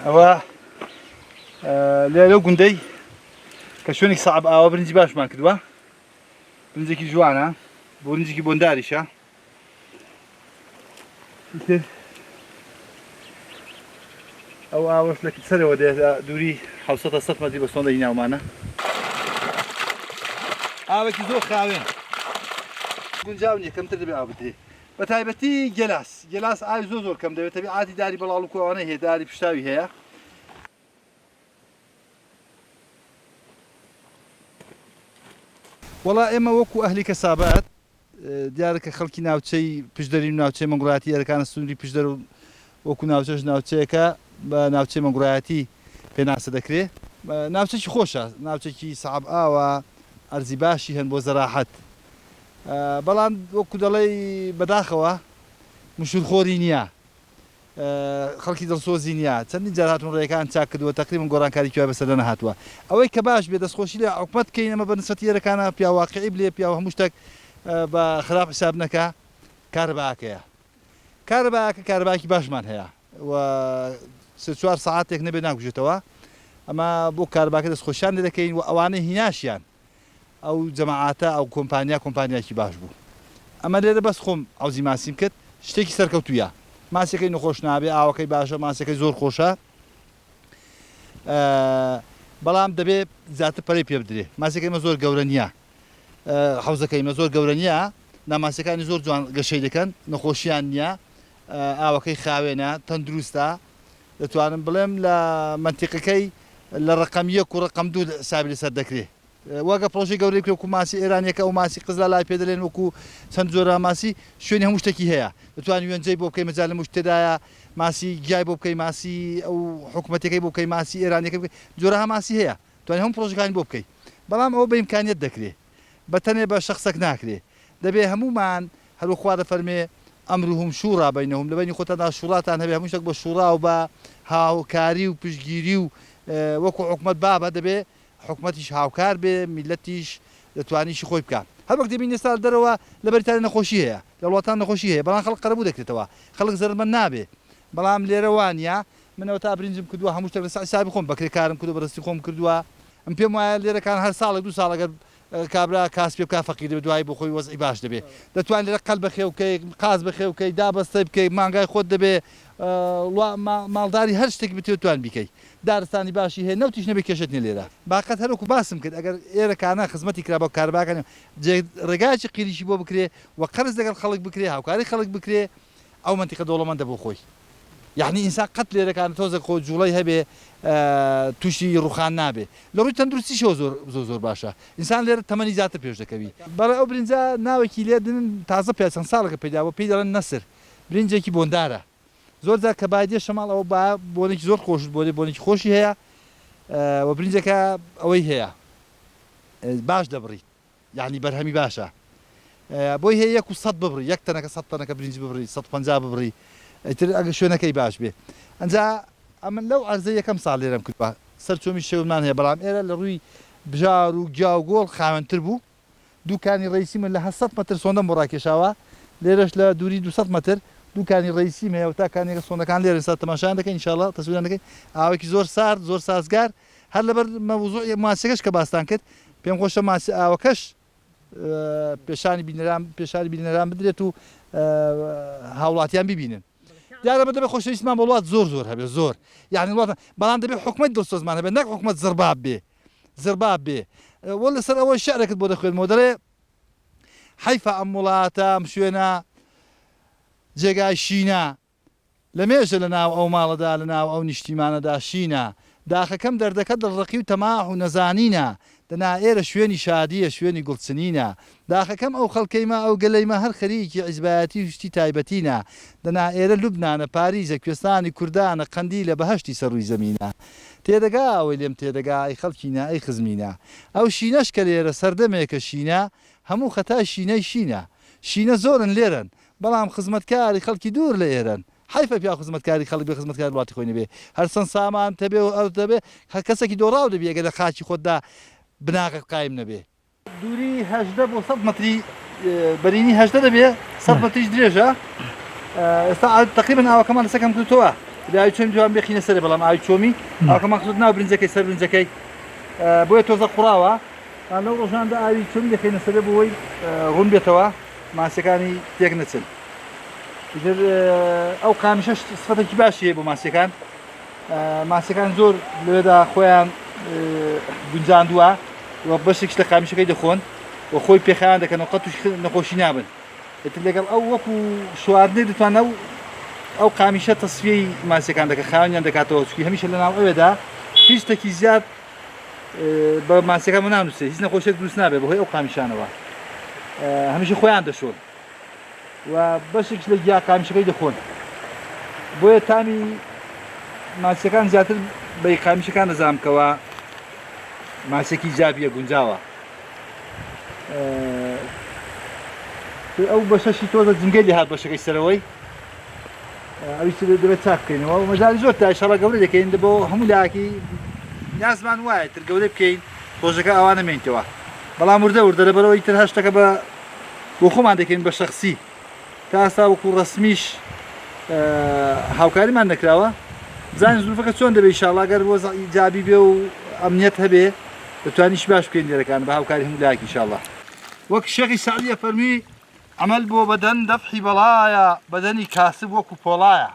ئەوە لێ لەو گوندەی کە شوێنێکی سەعب ئاوە برنجی باشمان کردووە برنجێکی جوانە برنجێکی بۆنداریشە ئیتر ئەو ئاوەش لە سەرەوە دێت دووری 700 تا 100 مەتری بە سۆندەی ناومانە ئاوێکی زۆر خاوێن گونجاو نییە کەمتر دەبێ ئاو بدرێ بە تایبەتی گێلاس گێلاس ئاوی زۆر زۆر کەم دەوێت تەبیعاتی داری بەڵاڵ و کوانە هەیە داری پشتاوی هەیە وەڵا ئێمە وەکو ئەهلی کەسابەت دیارە کە خەڵکی ناوچەی پشدەرین و ناوچەی مەنگوڕایەتی ئێرەکانە سنووری پشدەر و وەکو ناوچەش ناوچەیەکە بە ناوچەی مەنگوڕایەتی پێناسە دەکرێ. ناوچەکی خۆشە، ناوچەکی سەعب ئاوە، ئەرزی باشی هەن بۆ زەراحەت. بەڵام وەکو دەڵێی بەداخەوە مشوورخۆری نییە. خەڵکی دڵسۆزی نیە چەندین جار هاتوون ڕێیەکان چاک کردووە تەقریبەن گۆڕانکاریکی وای بەسەردا نەهاتووە ئەوەی کە باش بێ دەستخۆشی لە حکومەت بکەین ئەمە بە نسبەتی ئێرەکانە پیاو واقیعی بلێ پیاو هەموو شتەک بە خراپ حساب نەکا کارەباکەیە کارەباکە کارەباکی باشمان هەیە و سێ چوار سەعاتێک نەبێ ناکوژێتەوە ئەمە بۆ کارەباکە دەستخۆشیان لێ دەکەین و ئەوانەی هیناشیان ئەو جەماعاتە ئەو کۆمپانیا کۆمپانیایەکی باش بوو ئەمە لێرە بەس خۆم عەوزی ماسیم کرد شتێکی سەرکەوتوویە ماسیەکەی نەخۆش نابێ ئاوەکەی باشە ماسیەکەی زۆر خۆشە بەڵام دەبێ زیاتر پەرەی پێ بدرێ ماسیەکەی مە زۆر گەورە نییە حەوزەکەی مە زۆر گەورە نییە ناماسیەکانی زۆر جوان گەشەی دەکەن نەخۆشیان نییە ئاوەکەی خاوێنە تەندروستە دەتوانم بڵێم لە مەنتیقەکەی لە ڕەقەم یەک و ڕەقەم دوو حسابی لەسەر دەکرێ. وەگە پڕۆژەی گەورەی بکرێ وەکو ماسی ئێرانیەکە ئەو ماسی قزلا لای پێ دەلێن وەکو چەند جۆرە ماسی شوێنی هەموو شتێکی هەیە دەتوانی وێنجەی بۆ بکەی مەجال هەموو شت تێدایە ماسی گیای بۆ بکەی ماسی ئەو حکومەتەکەی بۆ بکەی ماسی ئێرانیەکە بکەی جۆرەها ماسی هەیە توانی هەموو پڕۆژەکانی بۆ بکەی بەڵام ئەوە بە ئیمکانیەت دەکرێ بە تەنێ بە شەخسەک ناکرێ دەبێ هەموومان هەروەک خوا دەفەرمێ، امرهم شوری بینهم، لە بەینی خۆتاندا شوڕاتان هەبێ، هەموو شتێک بە شوڕا و بە هاوکاری و پشتگیری و وەکو حکومەت بابە، دەبێ حکومەتیش هاوکار بێ، میللەتیش دەتوانێ ئیشی خۆی بکا. هەروەک دەبینین ئێستا لە دەرەوە لە بەریتانیا نەخۆشی هەیە، لە وڵاتان نەخۆشی هەیە، بەڵام خەڵک قەرەبوو دەکرێتەوە، خەڵک زەرەرمەند نابێ، بەڵام لێرە وا نییە، من ئەوەتا برنجم کردووە، هەموو شتێک لەسەر حیسابی خۆم، بە کرێکارم کردووە، بە دەستی خۆم کردووە، من پێم وایە لێرەکان هەر ساڵێک دوو ساڵ ئەگەر کابرا کاسپێ بکا فەقیر دەبێ دوایی بۆ خۆی وەزعی باش دەبێ دەتوانی لێرە قەل بەخێو کەی قاز بەخێو کەی دابەستەی بکەی مانگای خۆت دەبێ ماڵداری هەر شتێک بتەوێ توان بیکەی دارستانی باشی هەیە نەوتیش نەبێ کێشەت نیە لێرە باقەت هەر وەکو باسم کرد ئەگەر ئێرە کانە خزمەتی کرا بۆ کارەباکانی جێ ڕێگایەکی قیریشی بۆ بکرێ و قەرز لەگەڵ خەڵک بکرێ هاوکاری خەڵک بکرێ ئەو مەنتیقە دەوڵەمەندە بۆ خۆی. یەعنی ئینسان قەت لێرەکان تۆزێک خۆ جوڵەی هەبێ توشی ڕوخان نابێ لە ڕووی تەندروستیشەوە زۆر زۆر زۆر باشە ئینسان لێرە تەمەنی زیاتر پێش دەکەوی. بەڵێ ئەو برنجە ناوێکی لێ دنن تازە پێ چەند ساڵێکە پەیدا بووە پێی دەڵێن نەسر برنجێکی بۆندارە زۆر جار کە بای دێ شەماڵ ئەوە با بۆنێکی زۆر خۆشت بۆ دێ بۆنێکی خۆشی هەیە و برنجەکە ئەوەی هەیە باش دەبڕیت. یەعنی بەرهەمی باشە بۆی هەیە یەک و سەد ببڕی یەک تەنەکە سەد تەنەکە برنج ببڕی 150 ببڕی ئیتر ئەگە شوێنەکەی باش بێ ئەنجا ئەمن لەو عەرزە یەکەم ساڵ لێرەم کردوە سەر چۆمی شێونمان هەیە بەڵام ئێرە لە ڕووی بژار و گیا و گۆڵ خاوێنتر بوو دووکانی ڕەیسی من لە 800 مەتر سۆندەم بۆ ڕاکێشاوە لێرەش لە دووری 200 مەتر دووکانی ڕەیسیم هەیە و تا کانیەکە سۆندەکان لێرە سا تەماشایان دەکەین ئینشاڵڵا تەسویریان دەکەین ئاوێکی زۆر سارد زۆر سازگار هەر لەبەر مەوزوعی ماسیەکەش کە باستان کرد پێم خۆشە ماسی ئاوەکەش پێشانی بینەران پێشانی بینەران بدرێت و هاوڵاتیان ببینن دیارە بە دەبێت خۆشەویستمان بۆ وڵات زۆر زۆر هەبێت زۆر یعنی وڵات بەڵام دەبێت حکومەت دڵسۆزمان هەبێت نەک حکومەت زڕباب بێ زڕباب بێ وە لەسەر ئەوە شعرێکت بۆ دەخوێنمەوە دەڵێ حەیفە ئەم وڵاتە ئەم شوێنە جێگای شینە لەمێژە لە ناو ئەو ماڵەدا لە ناو ئەو نیشتیمانەدا شینە داخەکەم دەردەکە دڵڕەقی و تەماح و نەزانینە دەنا ئێرە شوێنی شادییە شوێنی گوڵچنینە داخەکەم ئەو خەڵکەی مە ئەو گەلەی مە هەر خەریکی عیزبایەتی و شتی تایبەتینە دەنا ئێرە لوبنانە پاریزە کوێستانی کوردانە قەندیلە بەهەشتی سەر ڕووی زەمینە تێدەگا ئەوەی لێم تێدەگا ئەی خەڵکینە ئەی خزمینە ئەو شینەش کە لێرە سەردەمێکە شینە هەموو خەتای شینەی شینە شینە زۆرن لێرەن بەڵام خزمەتکاری خەڵکی دوور لە ئێرەن. حەیفە پیاو خزمەتکاری خەڵک بێ خزمەتکاری وڵاتی خۆی نەبێ. هەرچەند سامانت هەبێ و ئەوت هەبێ کەسێکی دۆڕاو دەبی ئەگەر لە خاکی خۆتدا بناغەت قایم نەبێ. دووری 18 بۆ 100 مەتری بەرینی 18 دەبێ 100 مەتریش درێژە. ئێستا تەقریبەن ئاوەکەمان لەسەر کەم کردووە. ئاوی چۆمی دوام بێخینە سەرێ بەڵام ئاوی چۆمی ئاوەکەمان خستۆتە ناو برنجەکەی سەر برنجەکەی بۆیە تۆزە قوڕاوە لەو ڕۆژاندا ئاوی چۆمی دەخەینە سەرێ بۆ ئەوەی ڕوون بێتەوە ماسیەکانی تێک نەچن ئیتر ئەو قامیشەش سفەتێکی باشی هەیە بۆ ماسیەکان ماسیەکان زۆر لەوێدا خۆیان گونجاندووە و بەشێکش لە قامیشەکەی دەخۆن و خۆی پێخیان دەکەن و قەت تووشی نەخۆشی نابن ئیتر لەگەڵ ئەو وەکو شواردنێک دەتوانن ئەو ئەو قامیشە تەسفیەی ماسیەکان دەکە خاوێنیان دەکاتەوە چونکی هەمیشە لەناو ئەوێدا هیچ شتێکی زیاد بە ماسیەکان بۆ نانووسێ هیچ نەخۆشیێک دروست نابێت بەهۆی ئەو قامیشانەوە هەمیشە خۆیان دەشۆن و بەشێکش لە گیا قامیشەکەی دەخۆن بۆیە تامی ماسیەکان زیاتر بە قامیشەکان دەزانم کەوا ماسیەکی جابیە گونجاوە ئەو بەشەشی تۆزە جنگەی لێهات بەشەکەی سەرەوەی ئەویش دەبێت چاک بکەینەوە و مەجالی زۆر تا ئیشاڵا گەورە دەکەین بۆ هەموو لایەکی نیازمان وایە تر گەورە بکەین ڕۆژەکە ئەوا نەمێنیتەوە بەڵام وردە وردە لەبەرەوەی تر هەشتەکە بە بۆ خۆمان دەکەین بە شەخسی تا ئێستا وەکو ڕەسمیش هاوکاریمان نەکراوە بزانین زروفەکە چۆن دەبێت ئیشاڵا گەر وەزع ئیجابی بێ و ئەمنیەت هەبێ دەتوانین باش بکەین لێرەکان بە هاوکاری هەموو لایەک ئیشاڵا. وەک شێخی سەعدی ئەفەرموی، عەمەل بۆ بەدەن دەفعی بەڵایە، بەدەنی کاسب وەکو پۆڵایە.